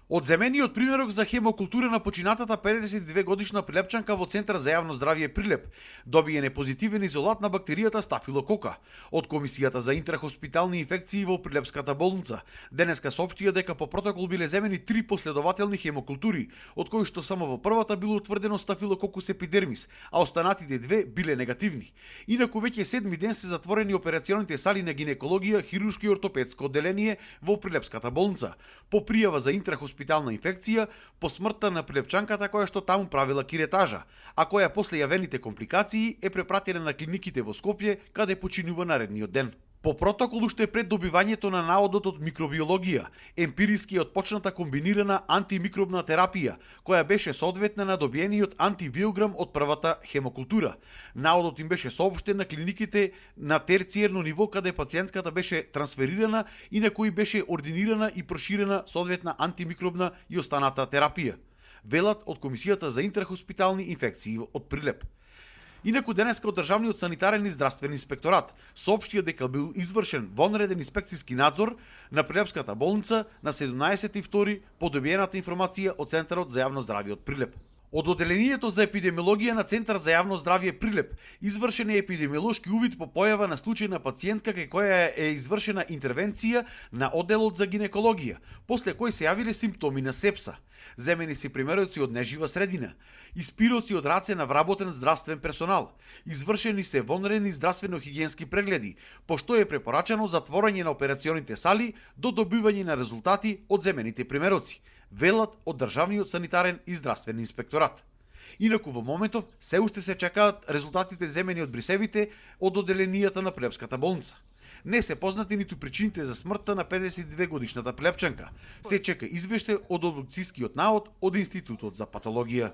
Одземениот примерок за хемокултура на починатата 52 годишна прилепчанка во Центар за јавно здравје Прилеп добиен е позитивен изолат на бактеријата стафилокока. Од Комисијата за интрахоспитални инфекции во Прилепската болница денеска соопштија дека по протокол биле земени 3 последователни хемокултури, од кои што само во првата било утврдено стафилококус епидермис, а останатите 2 биле негативни. Инаку веќе 7 ден се затворени операционите сали на гинекологија, хируршко и ортопедско одделение во Прилепската болница по пријава за интрахоспитална инфекција по смртта на прилепчанката која што таму правила киретажа, а која после јавените компликации е препратена на клиниките во Скопје, каде починува наредниот ден. По протокол уште пред добивањето на наодот од микробиологија, емпириски отпочната комбинирана антимикробна терапија, која беше соодветна на добиениот антибиограм од првата хемокултура. Наодот им беше соопштен на клиниките на терциерно ниво, каде пациентката беше трансферирана и на кои беше ординирана и проширена соодветна антимикробна и останата терапија. Велат од Комисијата за интрахоспитални инфекции од Прилеп. Инаку денеска од Државниот санитарен и здравствен инспекторат соопштија дека бил извршен вонреден инспекцијски надзор на Прилепската болница на 17.2 по добиената информација од Центарот за јавно здравје од Прилеп. Од Одделението за епидемиологија на Центар за јавно здравје Прилеп извршен е епидемиолошки увид по појава на случај на пациентка кај која е извршена интервенција на одделот за гинекологија, после кој се јавиле симптоми на сепса. Земени се примероци од нежива средина, испироци од раце на вработен здравствен персонал, извршени се вонредни здравствено-хигиенски прегледи, пошто е препорачано затворање на операционите сали до добивање на резултати од земените примероци, велат од Државниот санитарен и здравствен инспекторат. Инаку во моментов се уште се чекаат резултатите земени од брисевите од одделенијата на Прилепската болница. Не се познати ниту причините за смртта на 52 годишната прилепчанка. Се чека извештај од обдукцијскиот наод од Институтот за патологија.